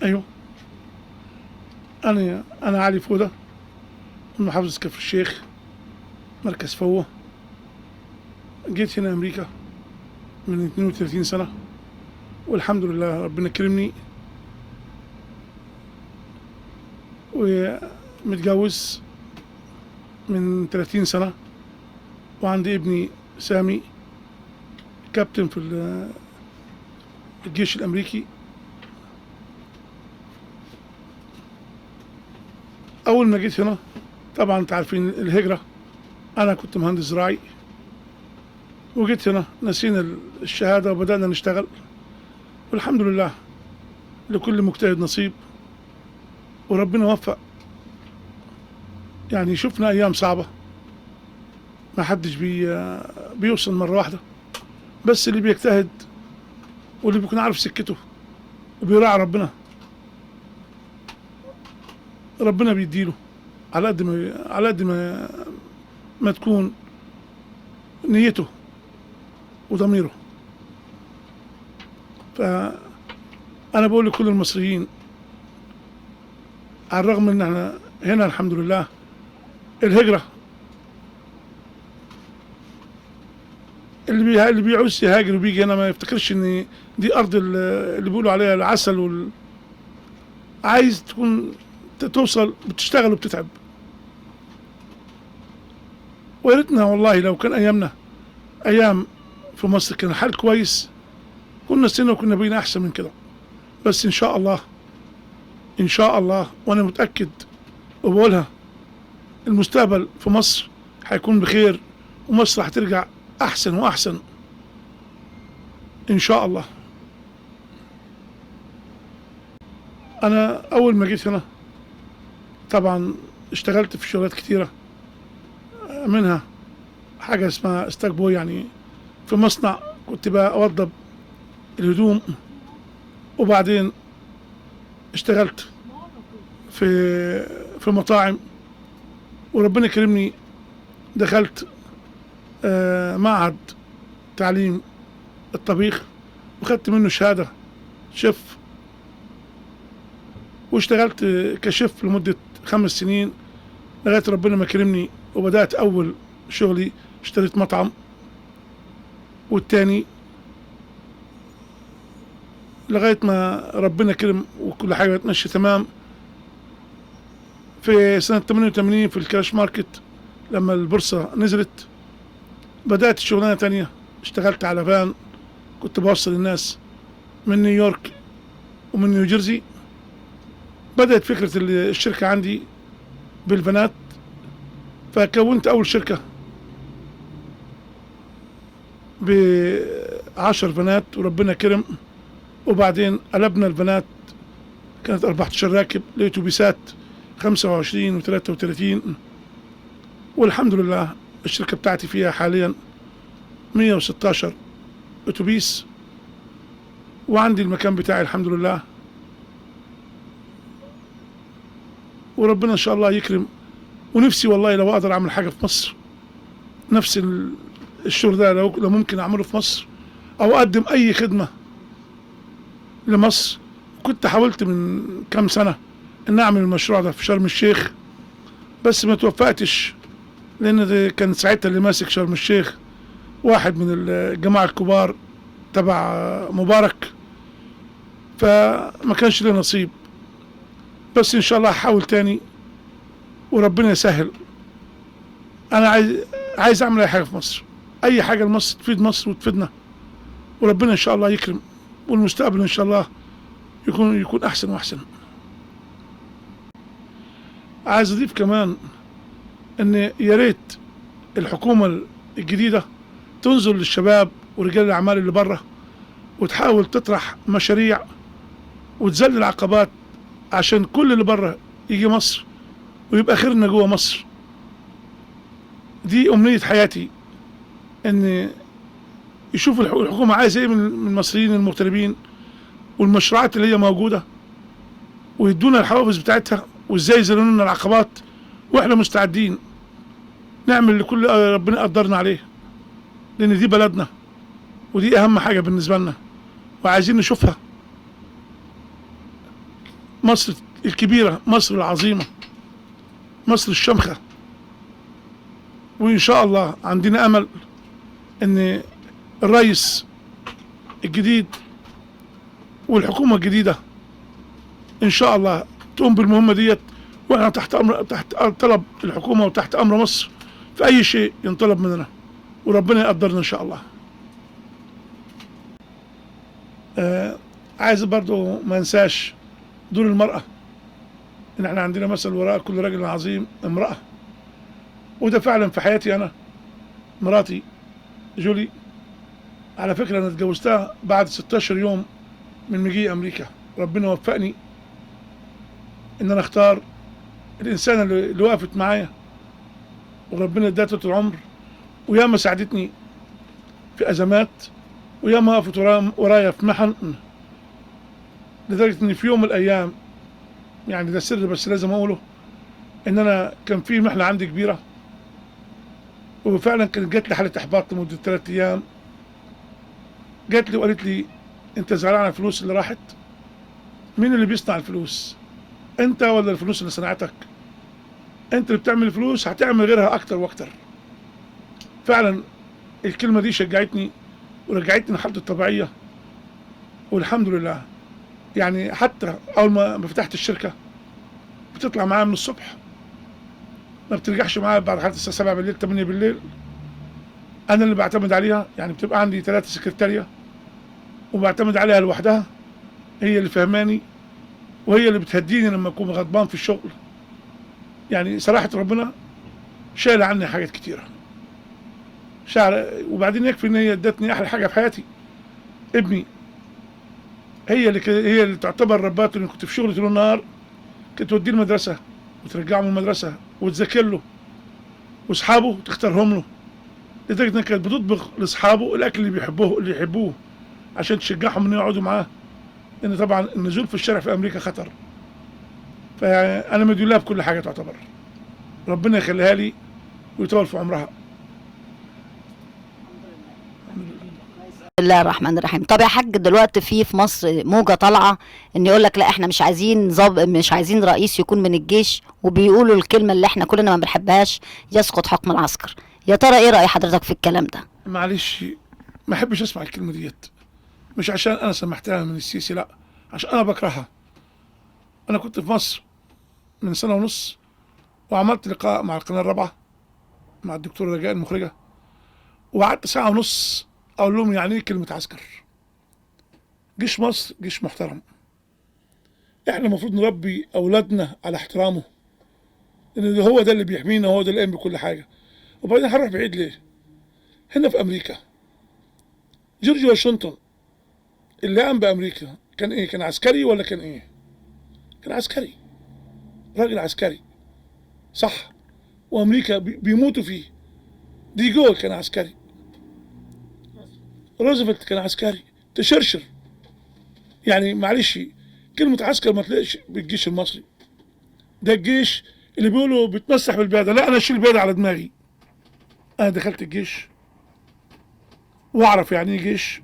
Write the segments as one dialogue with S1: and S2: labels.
S1: ايوه، انا علي فوده من محافظة كفر الشيخ، مركز فوه. جيت هنا امريكا من 32 سنة، والحمد لله ربنا كرمني ومتجوز من 30 سنة، وعندي ابني سامي كابتن في الجيش الأمريكي. أول ما جيت هنا طبعا انت عارفين الهجرة، أنا كنت مهندس زراعي وجيت هنا نسينا الشهادة وبدأنا نشتغل، والحمد لله لكل مجتهد نصيب وربنا وفق. يعني شفنا أيام صعبة، ما حدش بيوصل مرة واحدة، بس اللي بيجتهد واللي بيكون عارف سكته وبيراعي ربنا، ربنا بيديله على قد ما على قد ما ما تكون نيته وضميره. فأنا بقول لكل المصريين، على الرغم ان احنا هنا الحمد لله الهجرة اللي بيعوز يهاجر وبيجي هنا ما يفتكرش ان دي ارض اللي بيقولوا عليها العسل عايز تكون توصل بتشتغل وبتتعب. ويا ريتنا والله لو كان ايامنا ايام في مصر كان الحال كويس، كنا سنة وكنا بقينا احسن من كده. بس ان شاء الله، ان شاء الله، وانا متأكد وبقولها، المستقبل في مصر هيكون بخير، ومصر هترجع احسن واحسن ان شاء الله. انا اول ما جيت هنا طبعا اشتغلت في شغلات كتيرة، منها حاجة اسمها stock boy، يعني في مصنع كنت بوضب الهدوم، وبعدين اشتغلت في مطاعم، وربنا كرمني دخلت معهد تعليم الطبيخ وخدت منه شهادة شيف، واشتغلت كشيف لمدة 5 سنين لغاية ربنا ما كرمني وبدأت أول شغلي. اشتريت مطعم والتاني، لغاية ما ربنا كرم وكل حاجة تمشي تمام. في سنة 88 في ال crash market لما البورصة نزلت بدأت شغلانة تانية، اشتغلت على فان، كنت بوصل الناس من نيويورك ومن نيوجيرسي. بدأت فكرة الشركة عندي بالفانات، فكونت أول شركة ب10 فانات وربنا كرم. وبعدين قلبنا الفانات، كانت 14 راكب لأتوبيسات 25 و33، والحمد لله الشركة بتاعتي فيها حاليا 116 أتوبيس، وعندي المكان بتاعي الحمد لله، وربنا إن شاء الله يكرم. ونفسي والله لو أقدر أعمل حاجة في مصر، نفس الشغل ده لو ممكن أعمله في مصر أو أقدم أي خدمة لمصر. كنت حاولت من كام سنة إن أعمل المشروع ده في شرم الشيخ، بس ما توفقتش، لأن كان ساعتها اللي ماسك شرم الشيخ واحد من الجماعة الكبار تبع مبارك، فما كانش لي نصيب. بس إن شاء الله هحاول تاني وربنا يسهل. أنا عايز أعمل أي حاجة في مصر، أي حاجة لمصر تفيد مصر وتفيدنا، وربنا إن شاء الله يكرم، والمستقبل إن شاء الله يكون أحسن وأحسن. عايز أضيف كمان إن يا ريت الحكومة الجديدة تنظر للشباب ورجال الأعمال اللي بره، وتحاول تطرح مشاريع وتذلل العقبات عشان كل اللي بره يجي مصر ويبقى خيرنا جوه مصر. دي أمنية حياتي، إن يشوف الحكومة عايزة إيه من المصريين المغتربين والمشروعات اللي هي موجودة، ويدونا الحوافز بتاعتها وإزاي يذللوا لنا العقبات، وإحنا مستعدين نعمل لكل ربنا قدرنا عليه، لأن دي بلدنا ودي أهم حاجة بالنسبة لنا وعايزين نشوفها. مصر الكبيرة، مصر العظيمة، مصر الشمخة. وإن شاء الله عندنا أمل إن الرئيس الجديد والحكومة الجديدة إن شاء الله تقوم بالمهمة ديت، وإحنا تحت أمر، تحت طلب الحكومة وتحت أمر مصر في أي شيء ينطلب مننا، وربنا يقدرنا إن شاء الله. عايز برضو ما انساش دور المرأة، إن إحنا عندنا مثل وراء كل رجل عظيم امرأة، وده فعلا في حياتي أنا. مراتي جولي، على فكرة أنا اتجوزتها بعد 16 يوم من مجيء أمريكا. ربنا وفقني إن أنا أختار الإنسانة اللي وقفت معايا، وربنا اداها طول العمر، وياما ساعدتني في أزمات، وياما وقفت ورايا في محن، لدرجة إن في يوم من الأيام، يعني ده سر بس لازم أقوله، إن أنا كان في محنة عندي كبيرة، وفعلا كانت جات لي حالة إحباط لمدة 3 أيام. جات لي وقالت لي أنت زعلان على الفلوس اللي راحت؟ مين اللي بيصنع الفلوس؟ أنت ولا الفلوس اللي صنعتك؟ أنت اللي بتعمل الفلوس هتعمل غيرها أكتر وأكتر. فعلا الكلمة دي شجعتني ورجعتني لحالتي الطبيعية، والحمد لله. يعني حتى أول ما فتحت الشركة بتطلع معايا من الصبح، ما بترجعش معايا بعد حالة الساعة 7 بالليل 8 بالليل. أنا اللي بعتمد عليها، يعني بتبقى عندي 3 سكرتارية وبعتمد عليها لوحدها، هي اللي فهماني وهي اللي بتهديني لما أكون غضبان في الشغل. يعني صراحة ربنا شايل عني حاجات كتيرة شعر. وبعدين يكفي إن هي ادتني أحلى حاجة في حياتي، ابني. هي اللي تعتبر رباته. اللي كنت في شغلي طول النهار كنت توديه المدرسة وترجعه من المدرسة وتذاكر له، واصحابه تختارهم له، لدرجة انها كانت بتطبخ لاصحابه الاكل اللي بيحبوه اللي يحبوه عشان تشجعهم ان يقعدوا معاه، لان طبعا النزول في الشارع في امريكا خطر. فانا مديون لها بكل حاجة تعتبر، ربنا يخليها لي ويطول في عمرها.
S2: بسم الله الرحمن الرحيم. طب يا حاج، دلوقتي في مصر موجة طالعة ان يقول لك لا احنا مش عايزين مش عايزين رئيس يكون من الجيش، وبيقولوا الكلمة اللي احنا كلنا ما بنحبهاش، يسقط حكم العسكر. يا ترى ايه رأي حضرتك في الكلام ده؟
S1: معلش ما احبش اسمع الكلمة ديت، مش عشان انا سمعتها من السيسي، لا عشان انا بكرهها. انا كنت في مصر من 1.5 سنة وعملت لقاء مع القناة الرابعة مع الدكتورة رجاء المخرجة، وقعدت 1.5 ساعة اقول لهم يعني ايه كلمة عسكر. جيش مصر جيش محترم، احنا المفروض نربي اولادنا على احترامه، لان هو ده اللي بيحمينا، هو ده اللي قايم بكل حاجة. وبعدين هنروح بعيد ليه؟ هنا في امريكا جورج واشنطن اللي قام بامريكا كان ايه؟ كان عسكري ولا كان ايه؟ كان عسكري، راجل عسكري صح، وامريكا بيموتوا فيه. دي جول كان عسكري، روزفلت كان عسكري، تشرشر. يعني معلش كلمة عسكر ما تلاقيش بالجيش المصري، ده الجيش اللي بيقولوا بيتمسح بالبيادة، لا أنا أشيل البيادة على دماغي. أنا دخلت الجيش وأعرف يعني إيه جيش،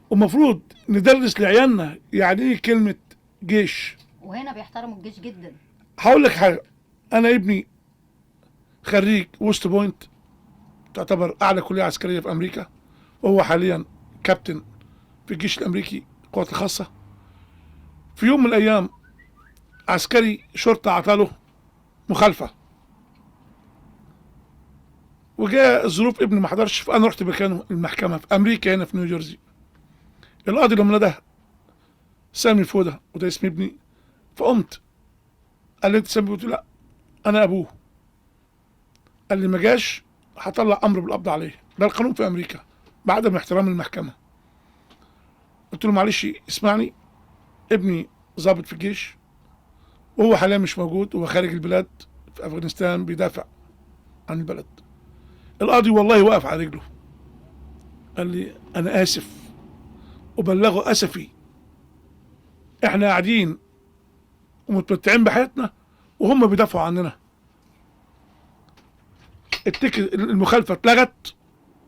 S1: ومفروض ندرس لعيالنا يعني إيه كلمة جيش.
S2: وهنا بيحترموا الجيش جدا.
S1: هقول لك حاجة، أنا ابني خريج ويست بوينت، تعتبر أعلى كلية عسكرية في أمريكا، وهو حاليا كابتن في الجيش الأمريكي القوات الخاصة. في يوم من الأيام عسكري شرطة عطاله مخالفة، وجاء الظروف ابني ما حضرش، فأنا رحت مكانه المحكمة في أمريكا هنا في نيوجيرسي. القاضي لما نده سامي فودة، وده اسم ابني، فقمت قال لي أنت سامي؟ قلت له لا أنا أبوه. قال لي ما جاش هطلع أمر بالقبض عليه، ده القانون في أمريكا بعدم احترام المحكمة. قلت له معلش اسمعني، ابني ضابط في الجيش وهو حاليا مش موجود، وهو خارج البلاد في أفغانستان بيدافع عن البلد. القاضي والله وقف على رجله، قال لي أنا آسف، وبلغه أسفي، إحنا قاعدين ومتمتعين بحياتنا وهم بيدافعوا عننا. المخالفة اتلغت،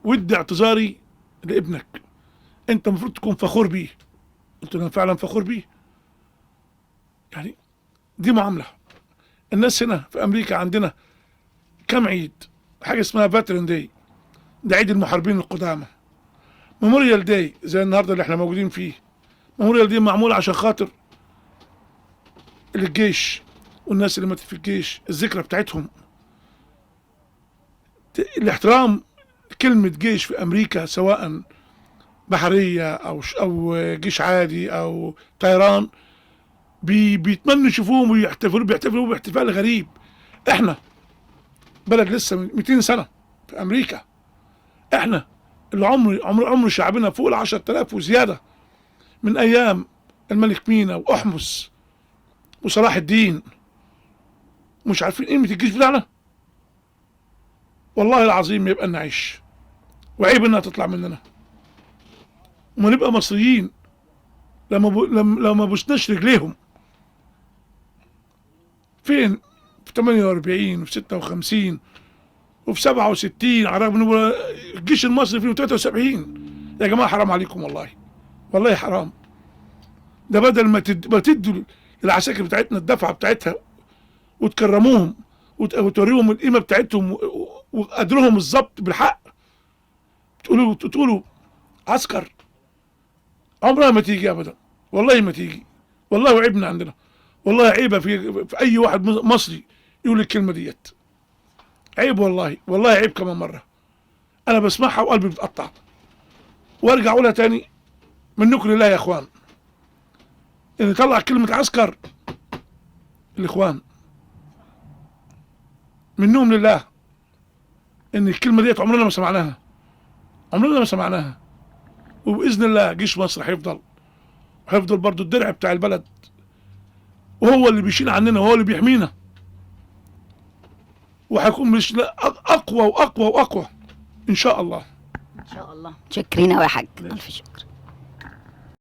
S1: وادي اعتذاري لابنك، انت المفروض تكون فخور بيه. قلت له انا فعلا فخور بيه. يعني دي معاملة. الناس هنا في امريكا عندنا كم عيد، حاجة اسمها Veteran Day، ده عيد المحاربين القدامى. Memorial Day زي النهارده اللي احنا موجودين فيه، Memorial Day معمول عشان خاطر الجيش والناس اللي ماتت في الجيش، الذكرى بتاعتهم. الاحترام كلمة جيش في أمريكا، سواء بحرية أو جيش عادي أو طيران، بيتمنوا يشوفوهم ويحتفلوا، بيحتفلوا باحتفال غريب. احنا بلد لسه من 200 سنة في أمريكا، احنا اللي عمر عمر عمر شعبنا فوق ال 10,000 وزيادة، من أيام الملك مينا وأحمس وصلاح الدين، مش عارفين قيمة الجيش بتاعنا. والله العظيم يبقى نعيش، وعيب انها تطلع مننا، وما نبقى مصريين لما بوسناش رجليهم. فين في 48 وفي 56 وفي 67، على الرغم ان الجيش المصري فيه 73. يا جماعة حرام عليكم والله، والله حرام. ده بدل ما تدوا العساكر بتاعتنا الدفعة بتاعتها وتكرموهم وتوريهم القيمة بتاعتهم وقدرهم بالظبط بالحق، تقولوا عسكر. عمرها ما تيجي ابدا، والله ما تيجي، والله عيبنا عندنا، والله عيبه في اي واحد مصري يقول الكلمة ديت، عيب والله، والله عيب. كمان مرة انا بسمعها وقلبي بيتقطع، وارجع اقولها تاني، منكم لله يا اخوان، ان طلع كلمة عسكر الاخوان منهم لله، ان الكلمة ديت عمرنا ما سمعناها، عمرنا ما سمعناها. وباذن الله جيش مصر هيفضل، وهيفضل برضو الدرع بتاع البلد، وهو اللي بيشيل عننا، وهو اللي بيحمينا، وهيكون مش اقوى واقوى واقوى ان شاء الله.
S2: ان شاء الله. متشكرين قوي يا حاج، الف شكر.